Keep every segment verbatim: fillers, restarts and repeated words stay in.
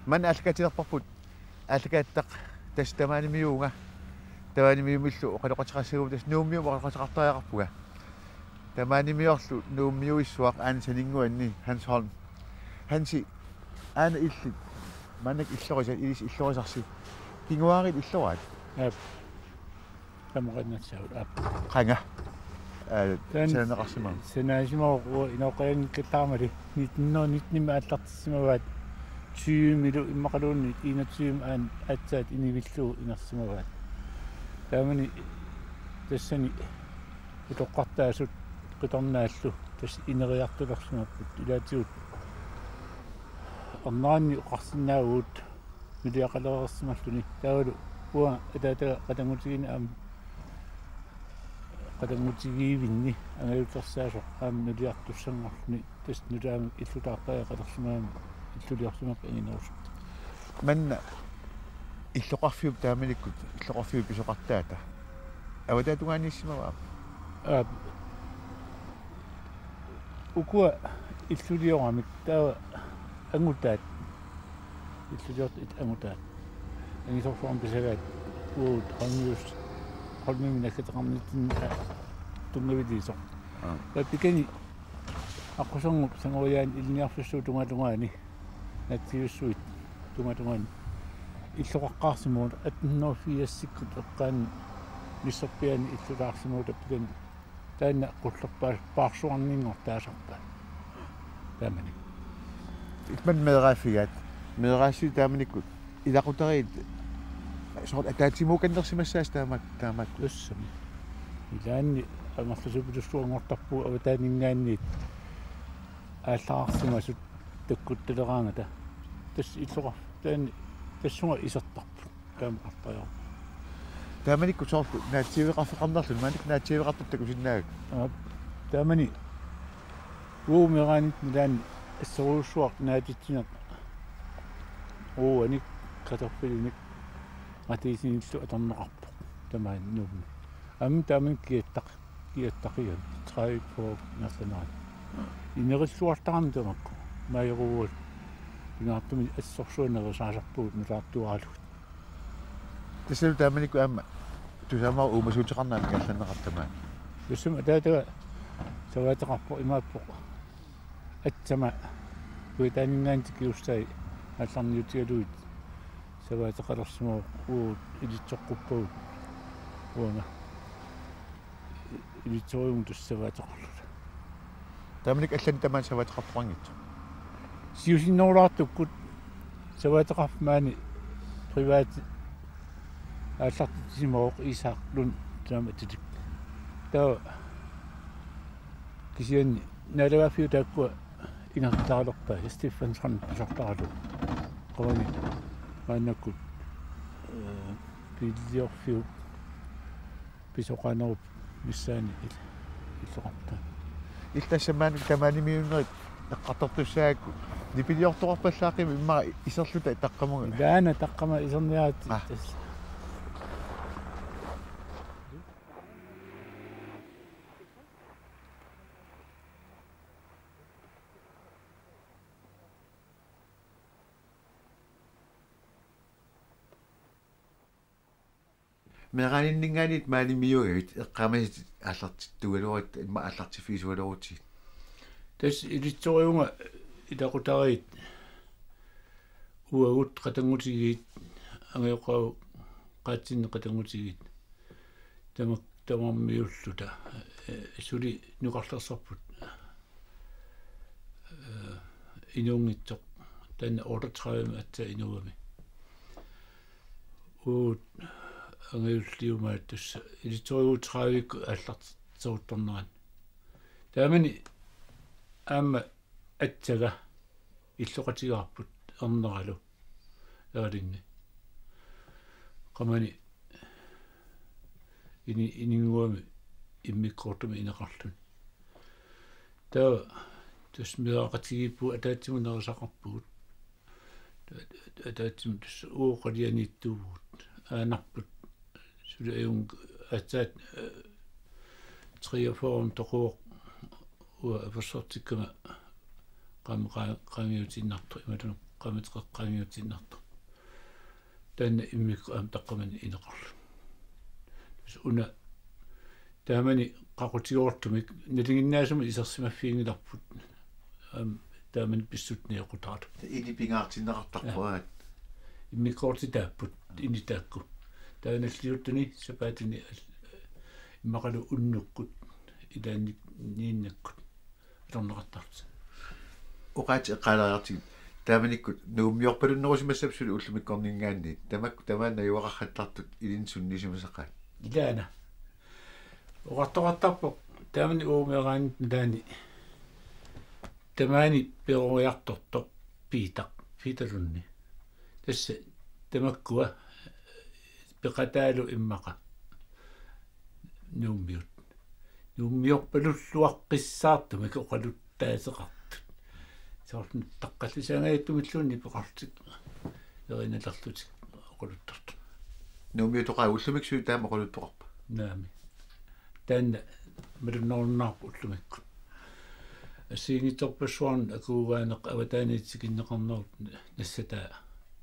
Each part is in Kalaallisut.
Maanna aallakaatilerparput, aallakaattaq, tassa tamaanimiuunga, tamaanimiumillu oqaloqateqassaguma, tassa Nuummiumut oqaloqateqartariaqarpunga. Tamaanimiorlu Nuummiuissuaq aana saninnguanni, Hans Holm. Hansi, aana illit maannakkut illorisat, ilissi illorisarsi. Kinguaariit illoraat? Aap. Tamoqinnassaagut, aap. Qanga? Aa, taanna sananeqarsimava? Sanaasimavoq, uanga inoqqajanngikkattaarmali nitten hundrede nitten aallartissimavaat, tyvemilu immaqaluunniit enogtyvemi aana aatsaat inivillugu inersimavaat. Taamani tassani utoqqartaasut qitornaallu tassa ineriartulersimapput, ilaatigut erneranni oqarsinnaavugut nuliaqalereersimalluni. Taavalu uanga ataataga qatanngutigiinni aamma, qatanngutigivinni angajullersaasoq aamma nuliartussanngorluni, tassa nutaamik illutaartariaqalersimagami illuliorsimapput anginerusut. Maanna illoqarfiup taamanikkut, illoqarfiup pisoqartaata avataatungaaniissimava? Aap. Ukua illulioramik taava angutaat. Illuliortut angutaat. Angisoorsuarmik pisagaat uagut Holmius, Holmimi naggateqarnitsinni tunngaviliisoq. Aap. Taava pikani aqquserngup sangoriaani ilinniarfissuup tungaanut tungaani, naatsiivissuit tungaanut tungaani, illoqaqqaarsimavugut atten hundrede firsikkut eqqaani misserpiaani illutaarsimavugut tappikani. Taanna qullerpaa-, paarsuarninngortaasarpaat. Taamani. Ilman meeraaffigaat. Meeraassuit taamanikkut ilaqutariit soorlu ataatsimuukannersimassaasi taama-, taamaat. Tassami. Ilaanni amerlasuupilussuanngortarpugut avataaninngaanniit aallarsimasut takkuttaleraangata. Tassa illoqar-, taanna tassunga isertarput. Taama arpajorpoq. Taamanikkut soorlu naatsiiveqarfeqarnerluni, maannakkut naatsiiveqartut takusinnaavat. Aap, taamani uagut meeraanitta nalaani assorujussuaq naatitsineq uanik, kartoffelinik, matiisinillu atorneqarpoq tamaani Nuummi. Aamma taamani kiattaq-, kiattaqigami, tredive fyrre ingerlanerani. Inerilluartarami tamakku, maajuruugalu, pingaartumik assorsuaq nerisaasarpugut nutaartuaralugit. Tassalu taamanikkut aamma tusaamaruk uumasuuteqarneq aamma ingerlanneqartoq tamaani. Tassami ataataga savaateqarpoq, imaappoq. Aatsaat kujataaninngaanniit tikiussai aallarniutigalugit savaateqalersimavoq, uagut ilitsoqquppagut uanga. Ilitsorujummik tassa savaateqarluta. Taamanikkut allanik tamaani savaateqartoqanngitsoq. Siusinnerulaartukkut savaateqarfik maani privat aallartitsisimavoq Isak Lund, taama atilik. Taava kisianni naalagaaffiup taakkua ingerlataalerpai, Stephen Strand pisortaralugu. Qamani maannakkut, ee, biiliorfiup pisoqaanerup missaani il-, illoqartaani. Illit tassa maani tamaanimiuunerit eqqartortussaagakku nipiliortoqarpallaaqimmat immaqa iserluta taqqamunga? Ilaana taqqama iserniaratsigu. Aa. Tassa. Meeraaninninngaanniit maanimiuugavit, eqqaamasatit aallartittugaluaruit, immaqa aallartiffigisugaluarutigit? Tassa ilitsorivunga ilaqutariit uagut qatanngutigiit, angajoqqaavut qaatsinni qatanngutigiit. Tamak-, tamarmiulluta, ee, suli nukarlersarput, ee, inuunngitsoq. Taanna otteogtredive aatsaat inuugami. Uagut angajulliumaat tassa ilitsorujuuvoq tredivekkut aallartitseruttornerani. Taamani aamma aatsaat illoqatigaarput erneralu Aalalinni. Qamani ini-, ininnguami immikkoortumi ineqarluni. Taava tassa meeraqatigiippugut, ataatsimut nerisaqarpugut. Ataatsimut tassa uagut qalianiittuuvugut. Aanarput suli ajunngilaq, aatsaat, ee, treogfyrre toquvoq uanga apersortikkama qaam-, qaa-, qaangiutiinnartoq, imaluunniit qamit qeqqangiutsinnartoq. Taanna immikkut aamma taqqamani ineqarluni. Tassa una taamani qaqutigoortumik nalinginnaasumik isersimaffiginngilarput. Aamma taamani pissutsit najoqqutaalu. Ini pingaartinneqartarpoq. Ja. Aat. Immikkoortitaapput ini taakku. Taanna nalliuttuni sapaatini al-, immaqalu unnukkut ilaanniinnakkut atorneqartarlutik. Oqaatsit eqqaalaariartigit. Taamanikkut Nuummiorpalunnerusimassapput suli ullumikkorninngaanniit. Tamakku tamaani najugaqartartut ilinnut sunniisimasaqaat. Ilaana. Oqartoqartarpoq taamani uumeeraanni nalaani. Tamaani peroriartortoq Piitaq, Piitaq Lundi. Tassa tamakkua peqataalu immaqa Nuummiut. Nuummiorpalulluaqqissaartumik oqaluttaaseqartut. Soorlu taqqallisaangajattumilluunniit peqarlutik. Erinalerlutik oqaluttartut. Nuummiutoqaat ullumikkut suli taama oqaluttoqarpa? Naamik. Taanna malunnerunnaarpoq ullumikkut. Assigiinngitsorpassuarnik akuugaaneq avataaniit tikinneqarnerup nassataa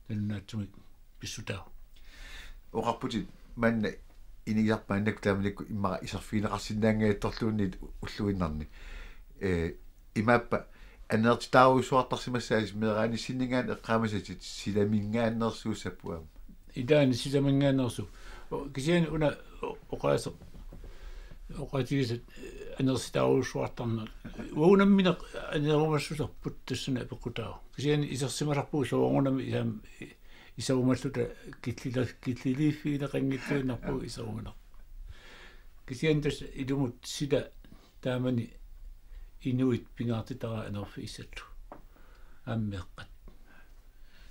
nalunaatsumik pissutaavoq. Oqarputit manna inigisarpaannakku taamanikkut immaqa iserfigineqarsinnaanngajattorluunniit ulluinnarni. Ee, imaappa aneertitaarujussuartarsimassaasi meeraanissinninngaanniit eqqaamasatit silaminngaanneersuussapput aamma. Ilaanni silaminngaanneersuuvoq. O-, kisianni una o-, oqaaseq, oqaatigisat, eh, aneersitaarujussuartarneq. Uagut nammineq aneerumassuserput tassani apeqqutaavoq. Kisianni isersimasarpugut soorunami isam-, isagumalluta killila-, killiliiffigineqanngitsuinnarpugut isagumaneq. Kisianni tassa ilumut sila taamani inuit pingaartitaraat aneerfigissallugu. Aamma meeqqat.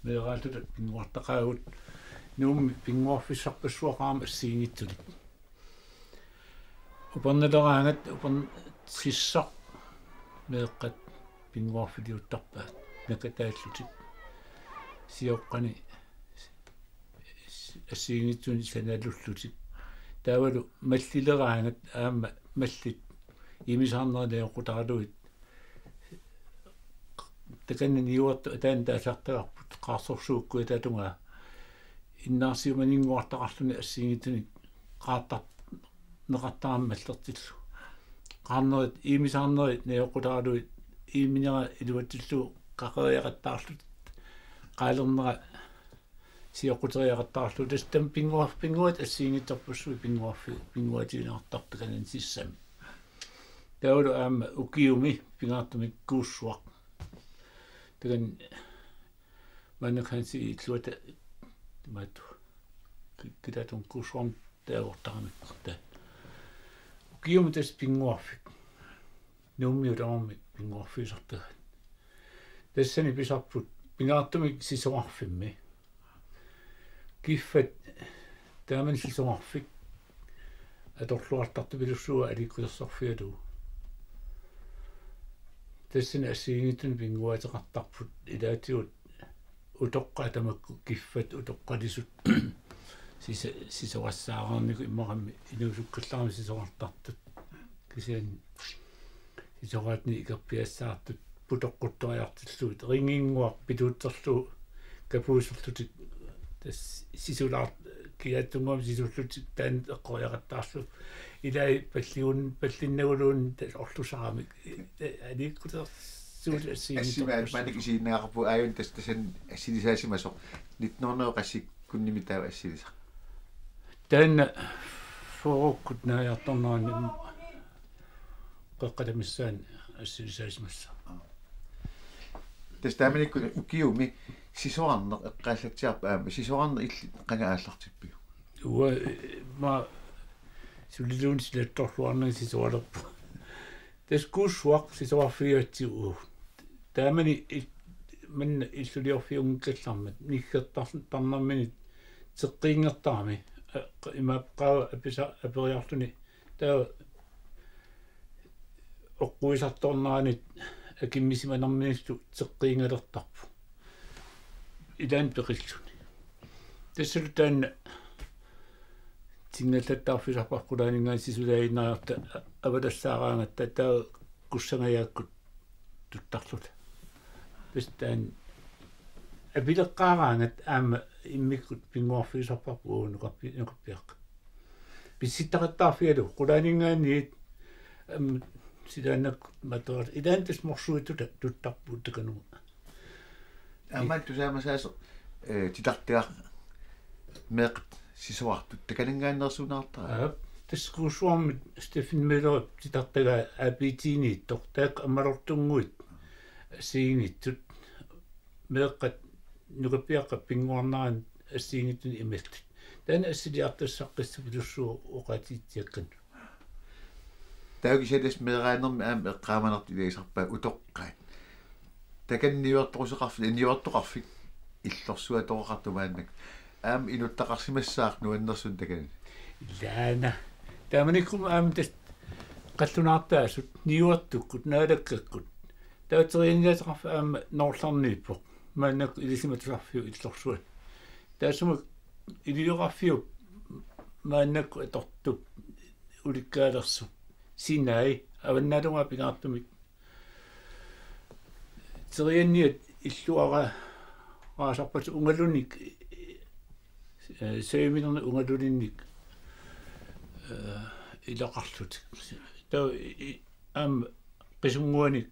Meeraalluta pinnguartaqaagut Nuummi pinnguarfissarpassuaqarami assigiinngitsunik. Upernaleraangat upernassissaq meeqqat pinnguarfiliuttarpaat nakataallutik. Sioqqani assigiinngitsunik sanalullutik. Taavalu mallileraangat aamma mallit iimisaarnerit najoqqutaralugit. Takanna niuertut ataani taasartagarput Qaarsorsuup kujataatungaa. Innaarsiumaninnguartaqarluni assigiinngitsunik qaartar-, neqartarami mallertillugu. Qaarnerit, iimisaarnerit najoqqutaralugit iiminera iluatsillugu qaqeriaqattaarlutik. Qaalernera sioqquteriaqattaarlugu. Tassa taama pinnguar-, pinnguat assigiinngitsorpassuit pinnguarfi-, pinnguaatigineqartarput takanani sissami. Taavalu aamma ukiumi pingaartumik Kuussuaq. Takanna maannakkut Hansi illuata imaattoq ki-, kitaatun Kuussuarmi taagortaramikku taanna. Ukiumi tassa pinnguarfik. Nuummiut tamarmik pinnguarfigisartagaat. Tassani pisarput pingaartumik sisorarfimmi. Kiffat taamani sisorarfik atorluartartupilussuuvoq aliikkusersorfigalugu. Tassani assigiinngitsunik pinnguaateqartarput ilaatigut utoqqaat tamakku kiffat utoqqalisut sisa-, sisorassaareernikut immaqami inuusukkallarami sisorartartut. Kisianni sisoraatini ikerpiassaartut putoqquttoriartillugit ringinnguaq pituutserlugu kapuuserlutik tassa sisulaar-, kiaatsunnguamik sisullutik taanna eqqoriaqattaarlugu. Ilai palliun-, pallinnaguluunniit tassa orlusaramik. Aliikkusersuutit assigiinngitsorpassuit. Assimi maannakkut isiginnaarput aajuna tassa tassani assilisaasimasoq. Nitten hundrede qassikkunnimi taava assilisaq. Taanna fyrrekkut naajartornerani qeqqata missaani assilisaasimassaaq. Tassa taamanikkut ukiumi sisorarneq eqqaallatsiarpat aamma sisorarneq illit qanga aallartippiuk? Uanga, eh, maanna suliluunniit silattorluarnanga sisoralerpunga. Tassa Kuussuaq sisorarfigigatsigu. Taamani il-, manna illuliorfiunngikkallarmat niggertar-, tarnerminit teqqiinngertarami. A-, imaappoq qaava apisa-, aperiarluni taava oqquisartorneranit akimmisimanerminillu teqqiinngalertarpoq. Ilaanni peqilluni. Tassalu taanna tingallattaarfisarput qulaaninngaanniit sisulaaginnariarta avalassaaraangatta taava kussangajaakkut tuttarluta. Tassa taanna apileqqaaraangat aamma immikkut pinnguarfiusarparput uagut nukappi-, nukappiaqqat. Pissitaqattaarfigalugu qulaaninngaanniit, aamma, silaannakkut material. Ilaanni tassa morsuitut tuttarput takanuma. Aamma tusaamasaasoq, eh, titartagaq meeqqat sisorartut takaninngaanneersuunaartara. Aap, tassa Kuussuarmi Steffen Møllerip titartagaa A B T-niittoq, taakku ammalortunnguit assigiinngitsut, meeqqat nukappiaqqat pinnguarneranni assigiinngitsunik imaallutik. Taanna assiliartussaqqissapilussuuvoq oqaatigitsiakkanut. Taava kisianni tassa meeraanermi aamma eqqaamanertut ilagisarpaat utoqqaat. Takanna niuertoruseqarfik, niuertoqarfik illorsuatooqartoq maannakkut. Aamma inuttaqarsimassaaq nuannersunik takanani. Ilaana. Taamanikkut aamma tassa qallunaartaasut, niuertukkut, naalakkakkut. Taava terianniateqarfik aamma Noorlarniippoq. Maannakkut ilisimatusarfiup illorsuani. Taassuma ilioqarfiup maannakkut atortup ulikkaalersup. Sinai, avannaatungaa pingaartumik. Terianniat illuara-, -raasarpata ungalunik, eh, saviminernik ungalulinnik, eh, ilaqarlutik. Taava i-, i-, aamma qisunnguanik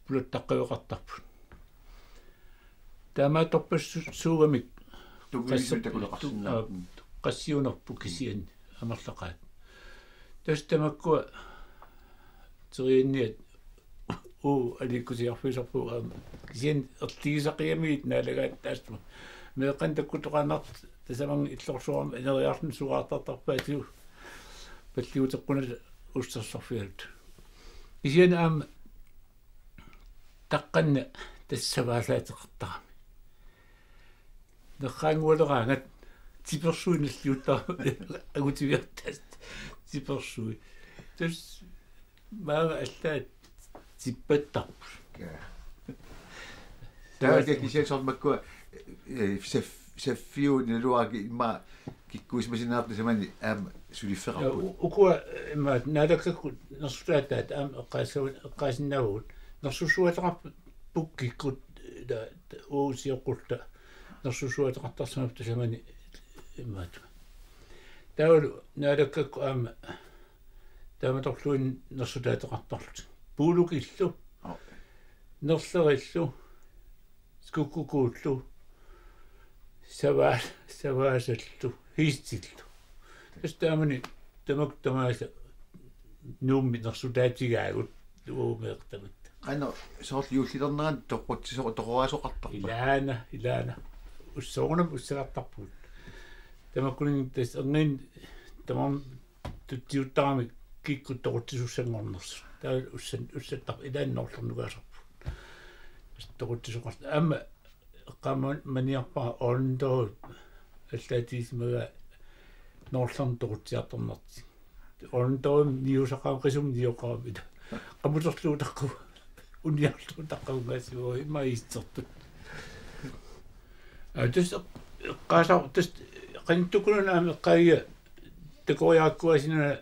pulattaqqaveqartarput. Taamaattorpassuugamik Tunngasut qassip-, takuneqarsinnaa-, tu-, aa, mm, qassiunerput kisianni amerlaqaat. Tassa tamakkua terianniat uu aliikkusiarfiusarput aamma. Kisianni erligisaqigamiuk naalagaat taassuma. Meeqqanik takkutoqaannartoq tasamannga illorsuarmi ineriarluni suaartartarpaatigut palliuteqqunata ussersorfigaluta. Kisianni aamma taqqanna tassa savaasaateqartarami. Nerraanngualeraangat tipersuit nalliuttarami angutiviartaat tipersuit. Tassa maanga allaat tippattarput. Ja. Taava kisianni soorlu makkua, eh, saf-, saffiu naluaraki immaqa kikkuusimasinaartut tasamani aamma suliffeqarput. Ja, u-, ukua, eh, immaqa naalakkakkut nersutaataat aamma eqqaassavat-, eqqaasinnaavagut. Nersussuateqarput pukkikku, eh, ta-, ta-, uusioqqulluta nersussuateqartarsimapput tasamani immaqa. Taavalu naalakkakkut aamma taamatorluunniit nersutaateqartarlutik. Puulukillu, aa, nerlerillu, skukkukuullu, savaa-, savaasallu, hiistillu. Tassa taamani tamakku tamaasa Nuummi nersutaatigaagut uagut meeqqat tamatta. Qanoq soorlu juullilernerani toqutsiso-, toqoraasoqartarpa? Ilaana, ilaana. Ussoorunami ussagartarpugut. Tamakkuninnga tassa erniinnaq tamarmik tutsiuttaramik kikkut toqutsisussanngornersut. Taava ussan-, ussattarput ilaanni Noorlarnukaasarput. Toqutsisoqartarput. Aamma eqqaamaniarpara Orlando allaatigisimagaat Noorlarneq toqutsiartornertik. Orlandomi niusaqarami qisumik nioqqarami ila. Qamuterluutaqqavugut. Uniarluutaqqavunngaasivoq immaqa iissertut. Aa, tassa eqqaasar-, tassa qanittukkut una aamma eqqaagiga takoriarakkuaasinnaa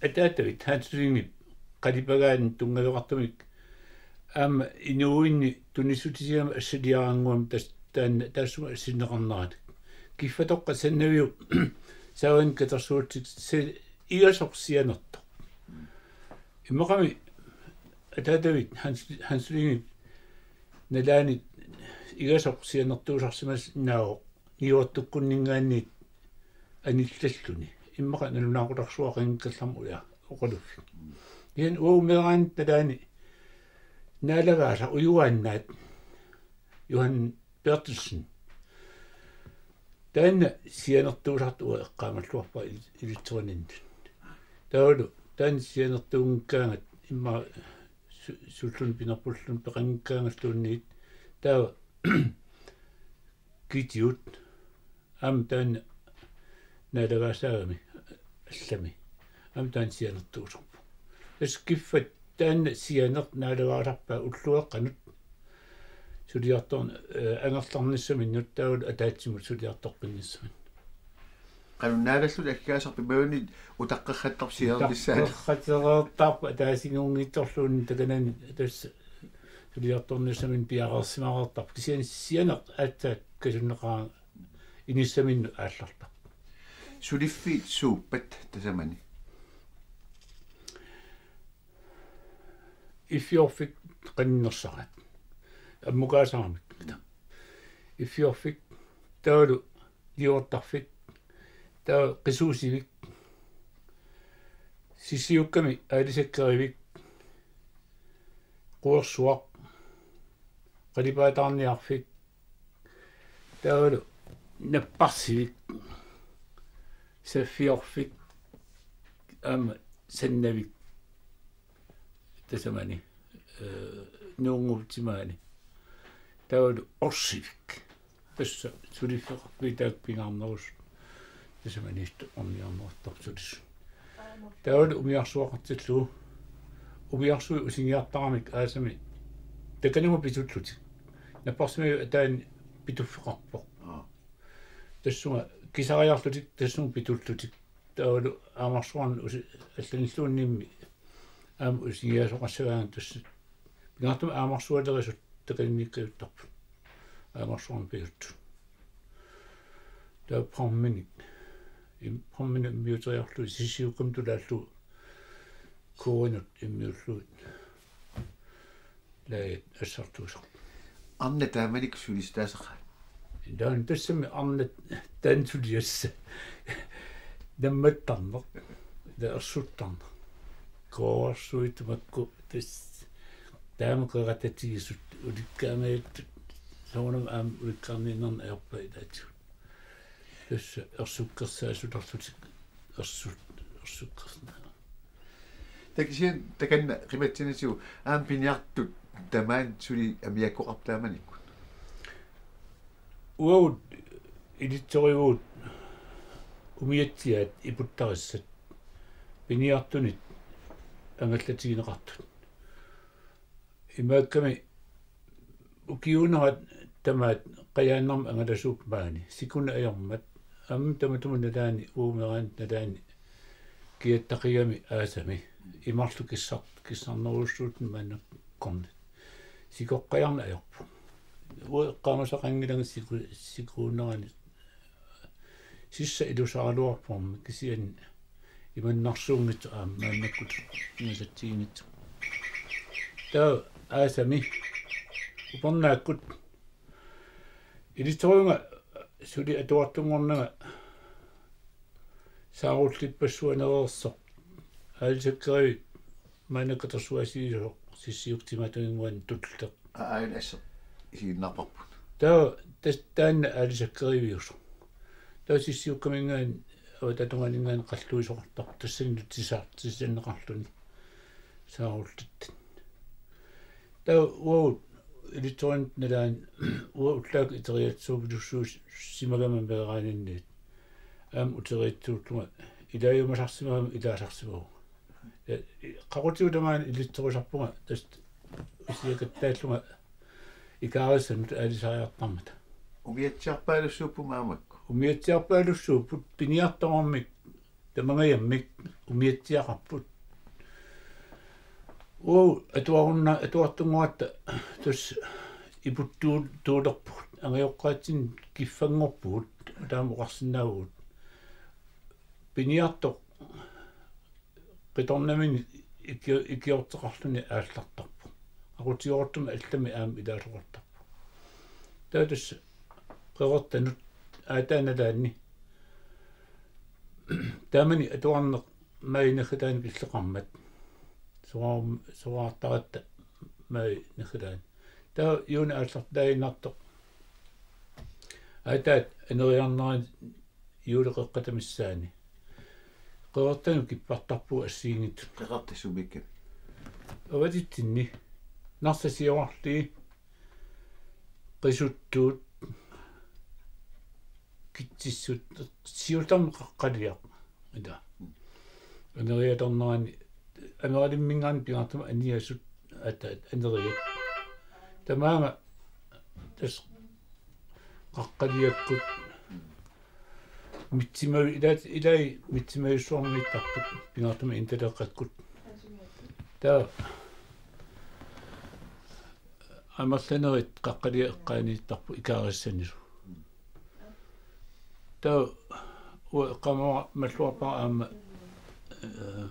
ataatavit Hans Lynge qalipagaanni tunngaveqartumik aamma inuuinni tunissutisigami assiliarannguamik tas-, taanna taassuma assinneqarneranik. Kiffatoqqat sannaviup saavani katersuutsik se-, igasoq sianertoq. Immaqami ataatavit Hans, Hans Lyngep nalaani igasoq sianertuusarsimasinnaavoq niuertukkunninngaanniit anillalluni. Immaqa nalunaaqutarsuaqanngikkallarmat uja oqaluffik. Kisianni uagut meeraanitta nalaani naalagaasaq ujuaannaat Johan Berthelsen. Taanna sianertuusartoq uanga eqqaamalluarpara il-, ilitserininnut. Taavalu taanna sianertuunngikkaangat immaqa su-, sulluni pinerpulluunniit peqanngikkaangalluunniit taava Kitiut aamma taanna naalagaassaagami allami. Aamma taanna sianertuusarpoq. Tassa kiffat taanna sianeq naalagaasarpaat ulloqeqqanut suliartor-, eh, angerlarnissaminnut taavalu ataatsimut suliartoqqinnissamut. Qanoq naalallutit akkaasarpit imaluunniit utaqqeqattarpit sianernissaat? Utaqqeqatereertarpoq ataasinngunngitsorluunniit takanani tassa Liartornissaminnik piareersimareertarpoq, kisianni sianeq aatsaat kasunneqarani inissaminnut aallartarpoq. Suliffiit suuppat tasamani? Iffiorfik qaninnersaraat. Ammukaasaramik. Iffiorfik, taavalu liortarfik, taava qisuusivik, sissiukkami aalisakkerivik, quersuaq, qalipaataarniarfik, taavalu napparsivik, saffiorfik, aamma sannavik. Tasamani, eh, nuunnguptimaani. Taavalu orsivik. Tassa suliffeqarfiit taakku pingaarnerusut. Tasamaniittut orniarneqartarput sulisut. Taavalu umiarsuaqartillugu. Umiarsuit usingiartaramik aasami takanuma pitullutik. Napparsimajup ataani pituffeqarpoq. Aa. Tassunga kisariarlutik, tassunga pitullutik. Taavalu aamarsuarnut usi-, allanilluunniimmi aamma usingiaasoqassagaangat tassa. Pingaartumik aamarsualerisut takanniikkajuttarput. Aamarsuarnut piuttut. Taava bramminik. Im-, bramminik immiuteriarlugu sissiukkami tulaallugu kuurinut immiullugit. Laagit assartuusoq. Arnat taamanikkut sulisitaasaqaat? Taanna tassami arnat taanna suliassat. Nammattarneq. Taava ersuttarneq. Koorsuit makku tassa taama qeratatigisut ulikkaangajattut. Soorunami aamma ulikkaarniinnarneq ajorpaat ilaatigut. Tassa ersukkersaasullutik. Ersut-, ersukkersna-. Taava kisianni takanna qimatsinatigut aamma piniartut tamaani suli amiakkoqarput taamanikkut? Uagut ilitsorivugut umiatsiaat iputtarissat piniartunit angallatigineqartut. Imaakkami ukiuunerat tamaat qajaannarmik angalasuupput maani, sikunneq ajormat, aamma tamatuma nalaani, uumeraanni nalaani kiattaqigami aasami, imarlu kissar-, kissarnerujussuulluni maannakkornit. Sikoqqajarneq ajorpoq. Uanga eqqaamasaqanngilanga siku-, sikuunerani. Sissap ilusaraluarpoq aamma kisianni imannarsuunngitsoq aamma maannakkut ingasatsiginngitsoq. Taava aasami upernaakkut ilitsoruunga suli atuartunngornanga saarullippassuanereersoq. Aalisakkerivik maanna katersugaasiviusoq sissiukkut timitaannguani tulleq. Aa, aajuna asseq isiginnaarparput. Taava tas-, taanna aalisakkeriviusoq. Taava sissiukkaminngaanniit avatatungaaninngaanniit qalluisoqartarpoq, tassani nutsisaartitsineqarluni saarullittani. Taava uagut ilitsoruunniit nalaani uanga ullaakkut iteriatsuupilussuussimagama meeraaninniit. Aamma uteriatsuullunga ilaajumasarsimagama ilaasarsimavunga. Ja, qaqutigut tamaani ilitsorisarpunga tassa usiakattaallunga ikaarissannut aalisariartarmata. Umiatsiarpaalussuupput maammakku? Umiatsiarpaalussuupput, piniartormik tamangajammik umiatsiaqarput. Uagut atuarunna-, atuartunnguatta tassa iputtuulerpugut, angajoqqaatsinni kiffanngorpugut, taama oqarsinnaavugut. Piniartoq qitornamini iki-, ikiorteqarluni aallartarpoq. Aqutsigoortumik allamik aamma ilaasoqartarpoq. Taava tassa qeqertanut aataanik nalaani. Taamani atuarneq maajip naggataani killeqarmat. Soraarm-, soraartaratta maajip naggataani. Taava juuni aallartitaaginnartoq aataat aneriarnerani juulip qeqqata missaani. Qeqertanut kippartarpugut assigiinngitsut. Qeqertat sumiikkamik? Avatitsinni. Narsap siorarlii, qisuttuut, kitsissut, siullermik qaqqaliaq. Ila. Anerialernerani, aneralimminngaanniit pingaartumik aniasut ataat aneriat. Tamaanga tassa qaqqaliakkut mitsimaju-, ilaat-, ilai mitsimajussuarmiittarput pingaartumik intaleqqakkut. Taava amerlanerit Qaqqaliap eqqaaniittarput Ikaarissanilu. Taava uanga eqqaamavara malluarpara aamma, eh,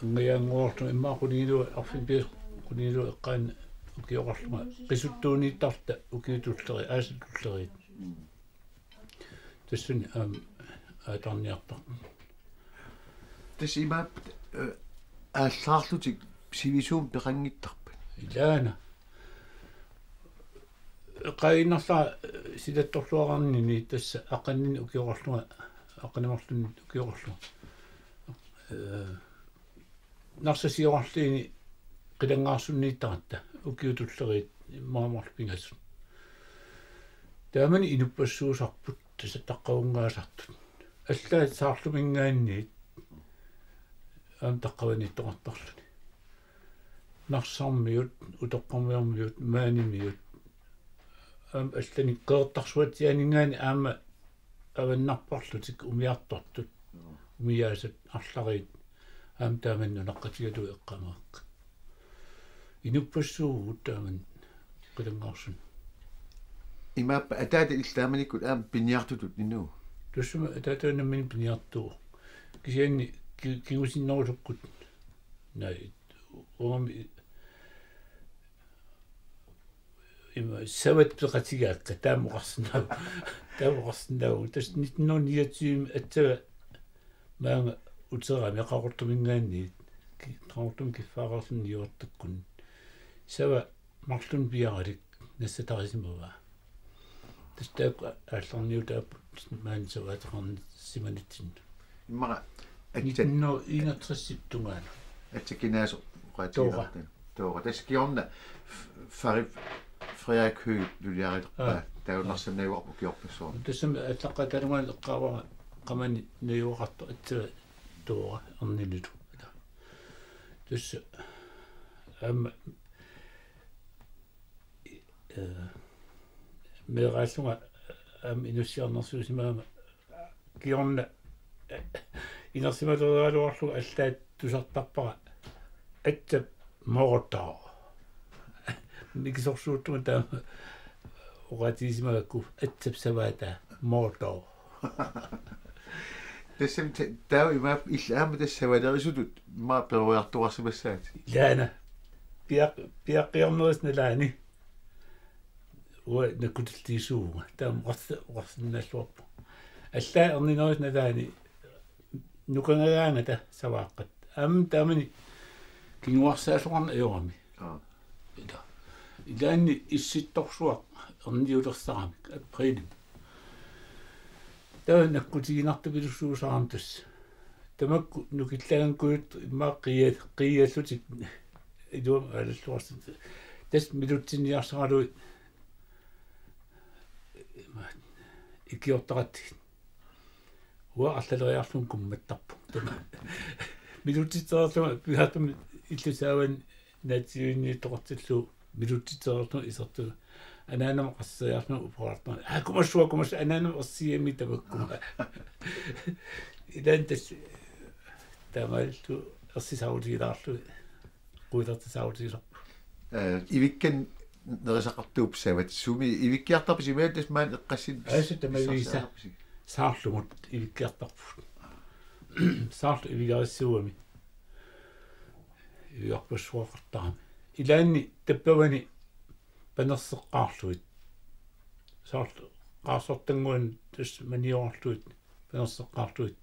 angajaannguarlunga immaqa qunigilua arfineq-pingasunik qunigilua eqqaani ukioqarlunga qisuttuuniittarluta ukiut tulleriit, aasat tulleriit. Tassani aamma aatarniartarput. Tassa imaappoq, eh, aallaarlutik sivisuumik peqanngittarpat? Ilaana. Eqqaaginnarlara, eh, silattorluarnini tassa aqqanini ukioqarlunga, aqqaneq-marlunni ukioqarlunga. Eh, Narsap sioqqarluni qilanngaarsunniittaratta ukiut tulleriit immaqa marluk pingasut. Taamani inuppassuusarput tassa taqqavanngaasartut. Allaat Saarluminngaanniit aamma taqqavaniittoqartarluni. Narsarmiut, Utoqqarmiormiut, Maanimiut. Aamma allanik Qeqertarsuatsiaaninngaanniit aamma avannarparlutik umiartortut. Umiaasat arlariit aamma taamani nunaqqatigalugit eqqaamavakka. Inuppassuuvugut taamani qilanngaarsunik. Imaappa ataata illit taamanikkut aamma piniartutut inuuvoq? Tassami ataata nammineq piniartuuvoq. Kisianni ki-, kingusinnerusukkut. Naak, uangami ima savat peqatigaakka taama oqarsinnaavunga. Taama oqarsinnaavunga. Tassa nitten hundrede niogtyve aatsaat maanga uterami Qaqortuminngaanniit. Ki-, Qaqortumi kiffaaqarluni niuertakkunni. Sava marlunnik piaralik nassatarisimavaa. Tassa taakku aallarniutaapput maani savaateqarsimanitsinni. Immaqa aatsaat nitten hundrede enogtres tungaanut. Aatsaat kinaasoq oqaatigilaarta. Toora. Toora. Tassa kingorna F-, Fari-, Frederik Høegh nuliarilerpaa. Aa. Taava Narsap najugaqarpoq ukiorpassuarni. Tassami aallaqqaataata tungaanut eqqaavara qamani najugaqartoq aatsaat Toora erninilu. Tassa aamma, eh, meeraallunga aamma inussiarnersuusimaama kingorna, eh, inersimaleriaraluarlugu allaat tusartarpara aatsaat Moortoq. Mikisorsuuttuma taama oqaatigisimagakku aatsaat savaataa Moortoq. Tassami ta-, taava imaappoq illit aamma tassa savalerisutut immaqa peroriartorsimassaatit. Ilaana. Piaq-, piaqqiornerisa nalaani. Uanga nakkutilliisuuvunga. Taama oqars-, oqarsinnaalluarpunga. Allaat erninerisa nalaani nukangagaangata savaaqqat. Aamma taamani kinguarsaasoqarneq ajorami. Aa. Ila. Ilaanni issittorsuaq erniulersaramik aprilimi. Taava nakkutiginartupilussuusarami tassa. Tamakku nukillagaanni kujuttut immaqa qia-, qiiallutik iluamik aalalluarlutik. Tassa milutsinniarsaralugit ikiortaqatigit. Uanga arlaleriarlunga kummattarpunga. Taava milutsitsereerlunga pigaartumik illusaavani naatsiivinniittoqartillugu milutsitsereerlunga isertunga. Anaanama qasseriarlunga uporaartunga. Aa, kumassua, kumassua, anaanama ersigigamikku tamakkua. Ilaanni tassa taamaalillugu ersisaarutigilaarlugit. Quilaatissaarutigisarput. Eh, ivikkanik nerisaqartuupput savat. Sumi ivikkiartarpisi, imaattoq maani eqqassinneq? Aasat tamaviisa. Saarlumut ivikkiartarpugut. Saarlu ivigarissuugami. Ivigarpassuaqartarami. Ilaanni tappavani panerseqqaarlugit. Saarlu qaarsortannguani tassa manioraarlugit, panerseqqaarlugit,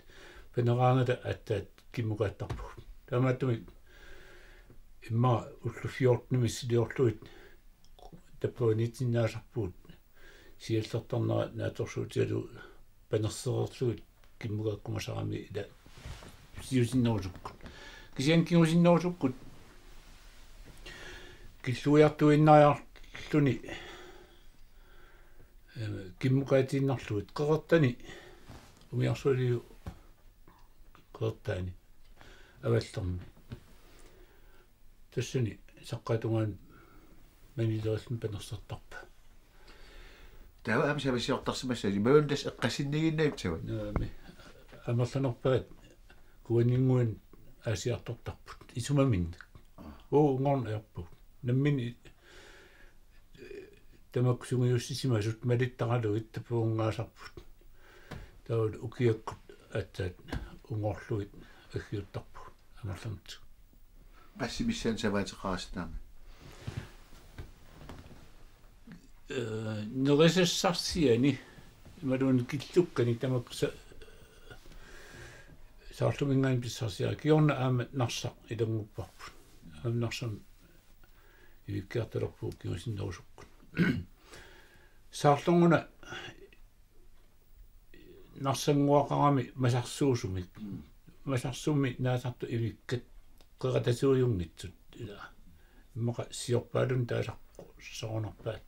paneraangata aatsaat kimmukaattarpugut. Taamaattumik immaqa ullut fjortenit missiliorlugit tappavaniitsinnaasarpugut, siallertarnera naatsorsuutigalugu panersereerlugit kimmukaakkumasarami ila siusinnerusukkut. Kisianni kingusinnerusukkut killuiartuinnariarluni, eh, kimmukaatiinnarlugit Qeqertani umiarsualiu Qeqertaani Avallermi. Tassani saqqaata tungaanut manilerilluni panersertarpaa. Taava aamma savasiortarsimassavat, imaluunniit tassa eqqassinniiginnavit savat? Naamik. Amerlanerpaat kuaninnguan aasiartortarput. Isumaminnik. Aa. Uunngorn ajorput. Nammineq tamakku sungiussisimasut malittaraluit tapuunngaasarput. Taava ukiakkut aatsaat ungoorlugit aggiuttarpugut amerlanertigut. Qassimissaani savaateqarassi taama? Ee, nerisassarsiani imaluunniit killukkanik tamakku sa-, Saarluminngaanniit pissarsiaraa, kingorna aamma Narsaq ilanngupparput. Aamma Narsami ivikkiartulerpugut kingusinnerusukkut. Saarlunnguna Narsannguaqarami masarsuusumik. Masarsuummi naasartut ivikkat qeratasuujunngitsut. Ila. Immaqa siorpaalunnik taasarpoq soorunarpaat.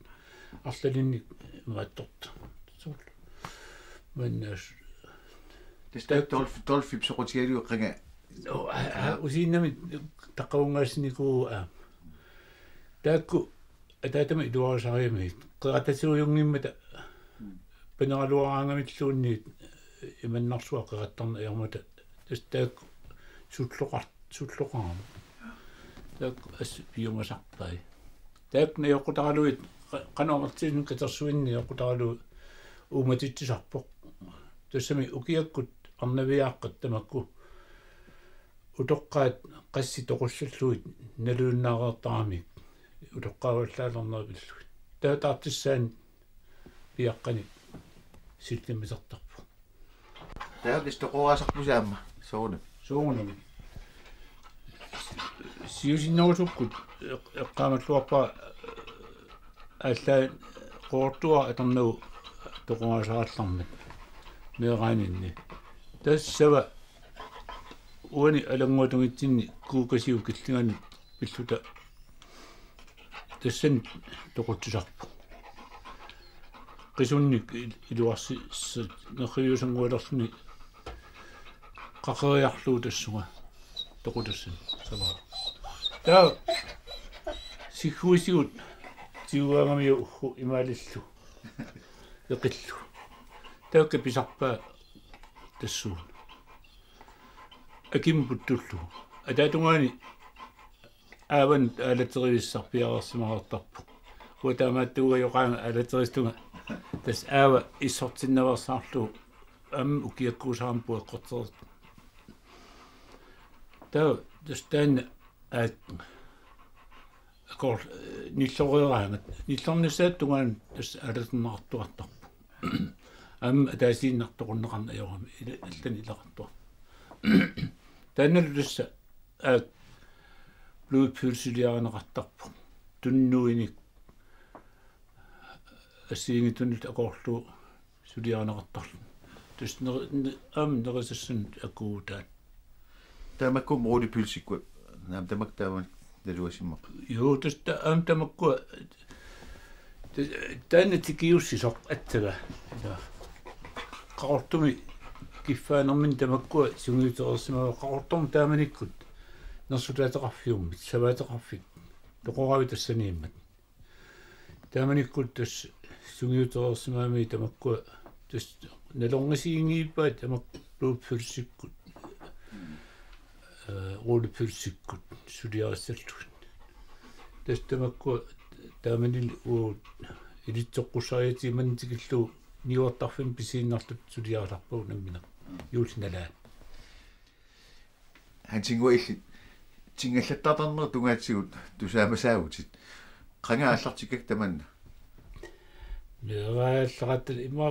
Arlalinnik imaattortut. Soorlu. Mannas. Tassa tolv, tolvip soqutigalugu qanga. Oo, aa, aa, usiinnami taqqavunngaasinikuuvoq aamma. Taakku ataatama iluarisarigamigit. Qeratasuujunngimmat paneraluaraangamilluunniit imannarsuaq qerattarneq ajormata. Tassa taakku sulloqar-, sulloqarami. Taakku assut piumasarpai. Taakku najoqqutaraluit qa-, qanoq amerlatigisumik katersuinni najoqqutaraluit uummatitsisarpoq. Tassami ukiakkut arnaviaaqqat tamakku utoqqaat qassit toqussallugit naluinnaareertaramik utoqqaavallaalernerit pillugit. Taava taartissaani piaqqani sillimmisartarpoq. Taava tassa toqoraasarpusi aamma soorunami. Soorunami. Siusinnerusukkut eq-, eqqaamalluarpara aallaa Qaqortuaq atornagu toqoraasarallarmat meeraaninni. Tassava uani alannguatungitsinni kuukasiup killinganut pilluta tassani toqutsisarpoq. Qisunnik il-, iluarsi-, s-, nerriviusanngualerluni qaqeriarlugu tassunga toqutassani savaa. Taava sigguisigut tigugaangamiuk uggu imaalillu eqillugu. Taakku pisarpaat tassuuna. Akimut puttullugu. Ataatungaani aavanut aalaterivissaaq piareersimareertarpoq. Uanga taamaattuugajoqaanga aalateristunga. Tassa aava issortinnaveersaarlugu aamma ukiakkuusarami pueqqortereersoq. Taava tassa taanna aak-, akoor-, nilloreeraangat. Nillornissaata tungaanut tassa aalaterneqartuartarpoq. Aamma ataasiinnaq toqunneqarneq ajorami ila-, allanut ilaqartuarpoq. Taannalu tassa aak, blodpølse suliarineqartarpoq. Tunnuinik assigiinngitsunut akoorlugu suliarineqartarluni. Tassa neri-, ne-, aamma nerisassanut akuutaat. Tamakku rullepølsikkut. Naamik, tamakku taama nalugassimapput. Juu, tassa ta-, aamma tamakkua ta-, taanna tikiussisoq aatsaat. Ila. Qaqortumi kiffaanerminni tamakkua sungiutereersimavaat Qaqortormi taamanikkut nersutaateqarfiummik, savaateqarfik toqoraavik tassaniimmat. Taamanikkut tassa sungiutereersimavammi tamakkua tassa nalorngisiginngiippaat tamakku blodpølsikkut, ee, rullepølsikkut suliarissallugit. Tassa tamakkua taamanili uagut ilitsoqqussarigatsigu manna tikillugu niuertarfimmik pisiinnarluta suliarisarpagut nammineq juulli nalaani. Hansinnguaq, illit tingallattartarnerit tungaatigut tusaamasaavutit. Qanga aallartikkakka tamanna? Meeraallaqatta ima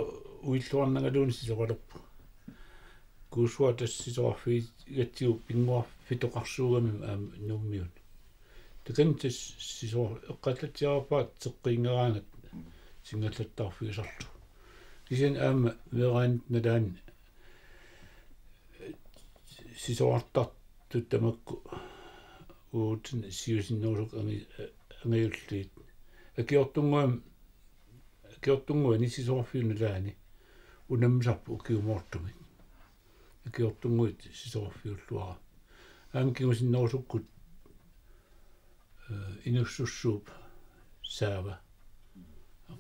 uilluarnangaluunniit sisoralerpunga. Kuussuaq tassa sisorarfigigatsigu pinnguarfitoqarsuugami aamma Nuummiuni. Takanna tassa sisor-, eqqaallatsiarpara teqqiinngeraangat tingallattarfigisarlugu. Kisianni aamma meeraanitta nalaani sisorartartut tamakku uagut siusinnerusukkut angi-, angajulliit. Akiortunnguam-, Akiortunnguani sisorarfiup nalaani unammisarput ukiumoortumik. Akiortunnguit sisorarfiulluarami. Aamma kingusinnerusukkut, ee, Inussussuup saava.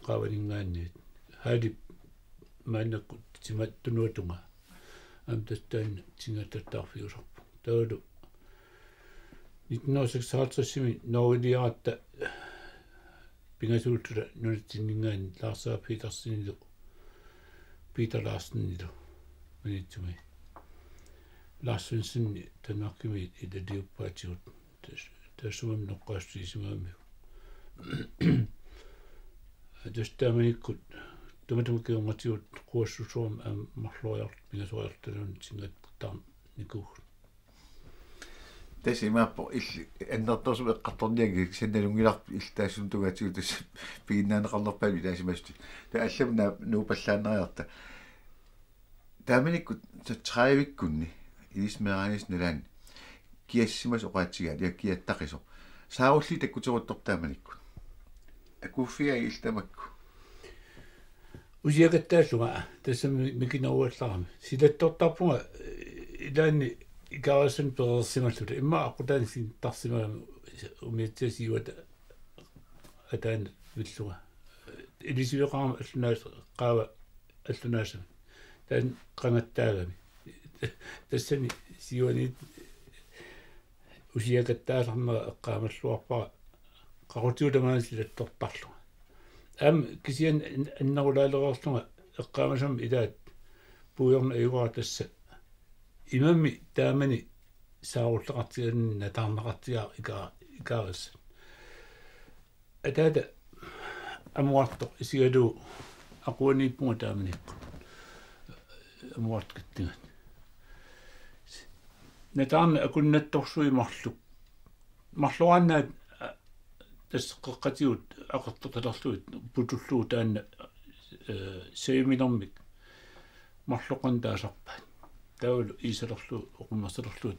Qaavaninngaanniit. Haalip maannakkut timaat tunuatungaa. Aamma tassa taanna tingallattarfiusarpoq. Taavalu Nitten hundrede og seksoghalvtredsimi Norgeliaratta pingasuulluta nunatsinninngaanniit Lars Petersenilu Peter Larsenilu Maniitsumi. Lars Svendsen Danmarkimi ilaliuppaatigut tas-, tassunga noqqaassusisimagamiuk. Tassa taamanikkut tamatuma kingornatigut quassusuam aamma marloriarluta pingasoriarluta nunatsinngittarnikuugut. Tassa imaappoq illit annertoorsuit eqqartorniarlugit sannalunngilarput illit taassuma tungaatigut tassa piginnaaneqarnerpaamik ilaasimasutut. Taava allamik naa-, nuuppallaannariarta. Taamanikkut tredivikkunni ilissi meeraanis nalaani kiassimasoq oqaatigaat ja kiattaqisoq. Saarulliit takkuteruttorput taamanikkut. Akuuffigai illit tamakku? Usiakattaallunga tassami mikineruallarami. Silattortarpunga, eh, ilaanni ikaarissani pereersimalluta. Immaqa aqqutaani sinittarsimagami umiatsiaq siuata ataanut villunga. Ilisiveqarama allunaas-, qaava allunaasami. Taanna qangattaagami. Tassani siuaniit usiakattaasarnera eqqaamalluarpara qaqutigut tamaani silattortarlunga. Aamma kisianni an-, annerulaalereerlunga eqqaamasama ilaat puigorneq ajugara tassa. Imaammi taamani saarulleqartigalugu nataarneqartigaara ika-, ikaarissat. Ataata amuartoq isigalugu aquaniippunga taamanikkut. Amuartoq kittigat. Nataarnaq akunnattorsui marluk. Marloraannaat, a, tassa qeqqatigut aqertortalerlugit putullugu taanna, eh, saviminermik marloqqanik taasarpaat. Taavalu iisalerlugu oqummersalerlugu.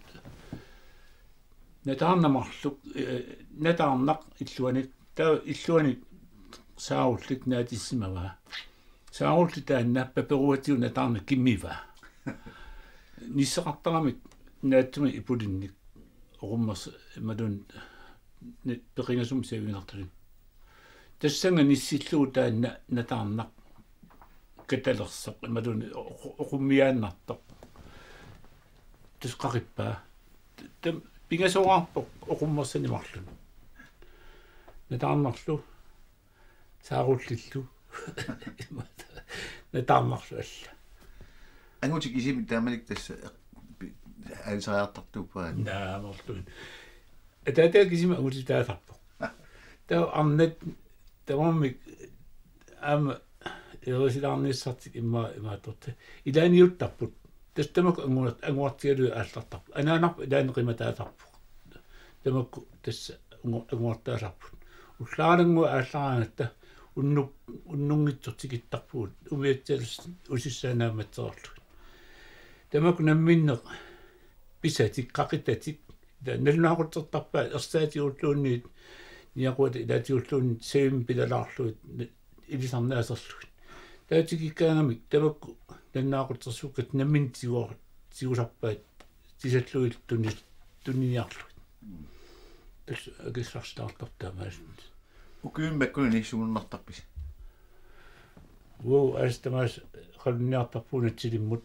Nataarnaq marluk, eh, nataarnaq illuanik, taava illuanik saarullik naatissimavaa. Saarullik taanna paperuatigut nataarnaq kimmivaa. Nisseqartaramik naatsumik ipulinnik oqummersa-, imaluunniit ni-, peqingasumik saviginartunik. Tassannga nissillugu taanna nataarnaq katalersoq, imaluunniit oqu-, oqummiaannartoq. Tassa qaqippaa. Tam-, pingasoraarpoq oqummersanik marlunnik. Nataarnarlu, saarullillu. Nataarnarlu alla. Angutit kisimik taamanikkut tassa eq-, pi-, aalisariartartuuppaat? Naa, marluk. Ataataga kisimi angutitaasarpoq. Taava arnat tamarmik aamma erisilaarnissartik immaqa imaattorti. Ilaaniuttarput. Tassa tamakku anguart-, anguartigalugit aallartarput. Anaanarput ilaanni qimataasarpoq. Tamakku tassa angu-, anguartaasarput. Ullaaralannguaq aallaraangatta unnu-, unnunngitsoq tikittarpugut. Umiatsiallu usissaanaammatserarlugit. Tamakku namminneq pisatik, qaqitatik, ta-, nalunaaqutsertarpaat ersaatigulluunniit, niaquata ilaatigulluunniit, savimik pilalaarlugit, na-, ilisarnaaserlugit. Taava tikikkaangamik, tamakku nalunaaqutsersuukkatit namminneq tigu-, tigusarpaat, tisallugit tuni-, tuniniarlugit. Tassa akissarsilaartarpoq taamaalilluni. Ukiummi makkunani sumunnartarpisi? Uagut aasiit tamaasa qalunniartarpugut Natsilimmut,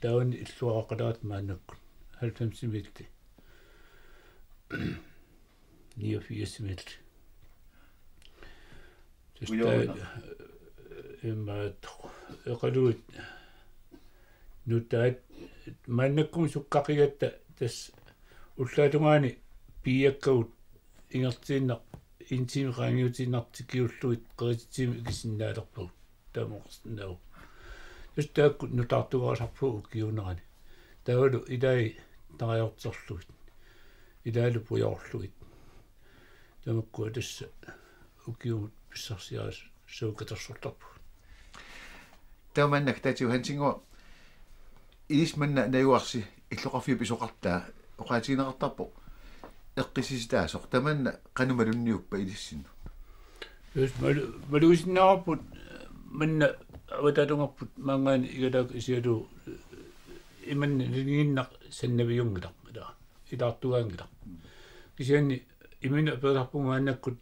taavani illuaraqalaat maannakkut, halvfemsimiilli. Niogfirsimiilli. Tassa ujauna. Taava, imaattoq, eqaluit nutaat maannakkut sukkaqigatta tassa ullaatungaani piiakkagut ingerlaannaq, en time qaangiutiinnaq tikiullugit qerititsivimmi ikisinnaalerpagut. Tamoorsinnaavoq. Tassa taakku nutaartugaasarpagut ukiuunerani. Taavalu ilai tarajorterlugit. Ilaalu pujoorlugit. Tamakkua tassa ukiumut pissarsiarissagut katersortarpagut. Taava maannakkut Johansinnguaq, ilissi manna najugaqarsi illoqarfiup pisoqartaa oqaatigineqartarpoq eqqissisitaasoq, tamanna qanoq malunniuppa ilissinnut? Tassa malu-, malugisinnaarput manna avataatungerput maanngaanniit igalaakka isigalugu imanna nalinginnaq sannaviunngilaq, ila-, ilaartugaanngilaq. Kisianni imminut aperisarpunga maannakkut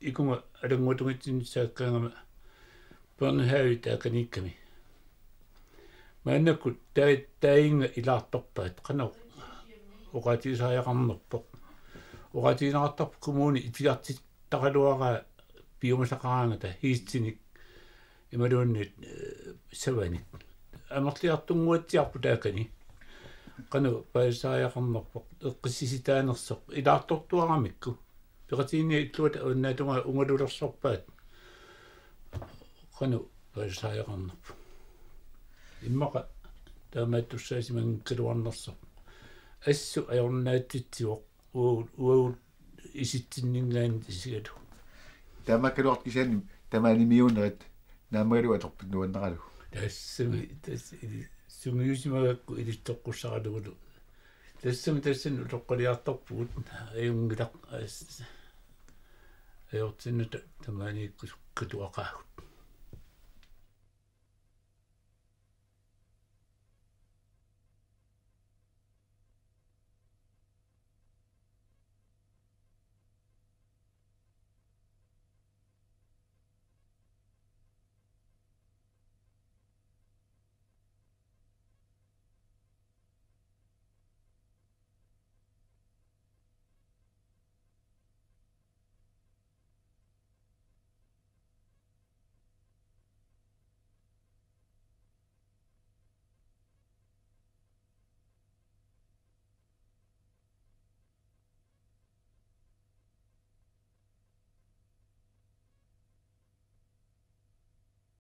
ikunga alannguatunngitsinnissaakkaangama børnehavi taakaniikkami. Maannakkut taa-, taaginnga ilaartorpaat, qanoq oqaatigisariaqarnerpoq. Oqaatigineqartarpoq kommuni itigartittaraluaraa piumasaqaraangata hiitsinik imaluunniit, eh, savanik. Amerliartunnguatsiarpoq taakani. Qanoq paasisariaqarnerpoq eqqissisitaanersoq ilaartortuaramikku. Peqatigiinniat illuata avannaata unga-, ungalulersorpaat. Qanoq paasisariaqarnerpoq. Immaqa taamaattussaasimanngigaluarnersoq. Assut ajornaatsitsivoq uu-, uagut isitsinninngaanniit isigalugu. Taamaakkaluartoq kisianni tamaanimiuunerit naammagalugu atorpit nuannaralugu. Tassami, tassa ili-, sungiusimagakku ilitsoqqussaralugulu. Tassami tassani utoqqaliartorpugut ajunngilaq as-, ajortinnata tamaaniikkusukkatuaqaagut.